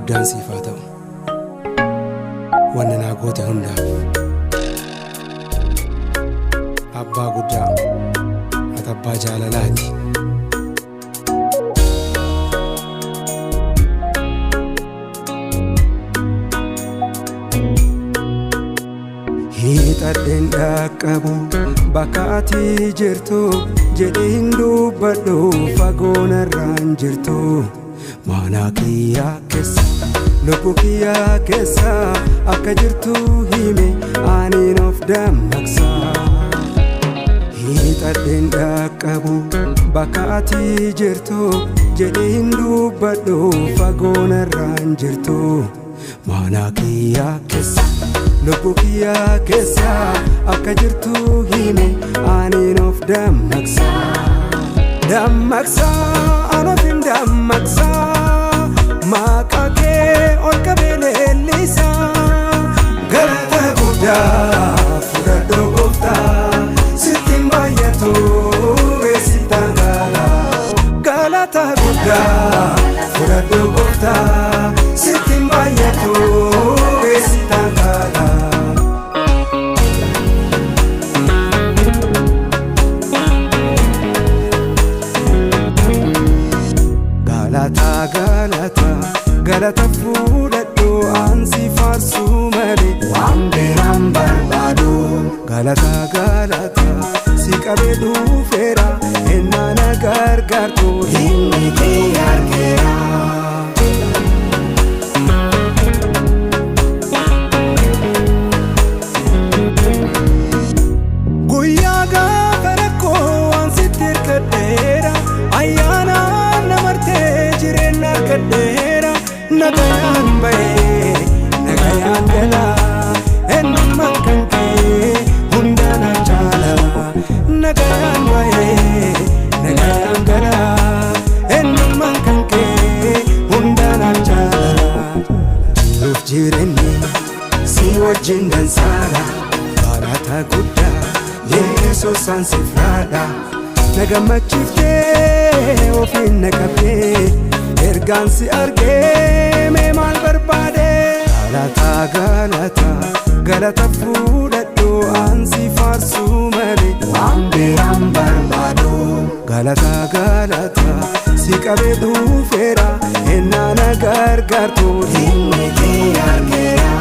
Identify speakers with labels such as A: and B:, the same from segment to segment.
A: Guddaan siif haa ta'u. Wanna naa goote hundaaf. Abbaa guddaa, ati abbaa jaalalaati. Hiixadheen dhaqqabu bakka ati jirtu jedhee hin dubbadhu fagoo narraan jirtu. Mana kiyyaa keessa, lubbuu kiyyaa keessa akka jirtu hime aniin of dammaqsa. Hiixadheen dhaqqabu bakka ati jirtu jedhee hin dubbadhu fagoo narraan jirtu. Mana kiyyaa keessa, lubbuu kiyyaa keessa akka jirtu hime aniin of dammaqsa. Dammaqsa, an of hin dammaqsa, maqaa kee ol qabee leellisa. Galata guddaa fudhadhu gooftaa, sitti hin baay'atu eessittaan gaala. Galata guddaa fudhadhu gooftaa, sitti hin baay'atu eessittaan gaala. Galata, galata, galata fudhadhu, ansi faarsuu malee waan biraan barbaadu. Galata, galata, si qabee dhufeera, ennaa na gargaartu inni kee argeera. Guyyaa gaafa rakkoo waan sitti hirkadheera, ayyaanaan na martee jireenya argadheera. Nagayaan bahee nagayaan gala, eenyummaan kan kee hundaa na caala. Nagayaan bahee nagayaan gala, eenyummaan kan kee hundaa na caala. Jiruuf jireenyi si wajjin dansaadha. Galata guddaa Yesuus an siif laadha. Na gammachiiftee ofiin na qabdee, ergaan si argee mee maal barbaade? Galata, galata, galata fudhadhu, ansi faarsuu malee waan biraan barbaadu. Galata, galata, si qabee dhufeera, ennaa na gargaartu inni kee argeera.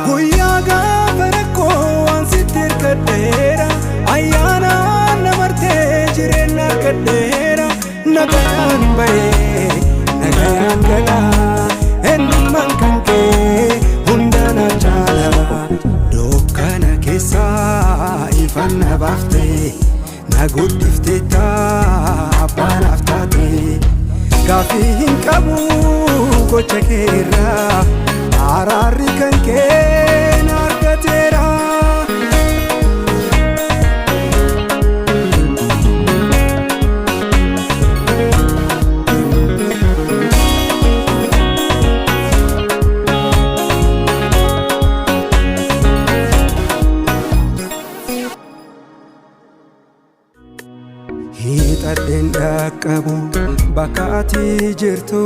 A: Guyyaa gaafa rakkoo waan sitti hirkadheera, ayyaanaan na martee jireenya argadheera. Nagayaan bahee nagayaan gala, eenyummaan kan kee hundaa na caala. Dukkana keessaa ifan na baaftee, na guddiftee abbaa naaf taate. Gaaffii hin qabu gocha kee irraa, araarri kan kee na argateera. Hiixadheen dhaqqabu bakka ati jirtu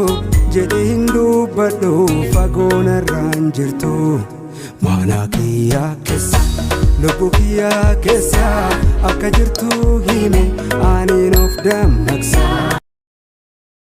A: jedhee hin dubbadhu fagoo narraan jirtu. Mana kiyyaa keessa, lubbuu kiyyaa keessa akka jirtu hime aniin of dammaqsa.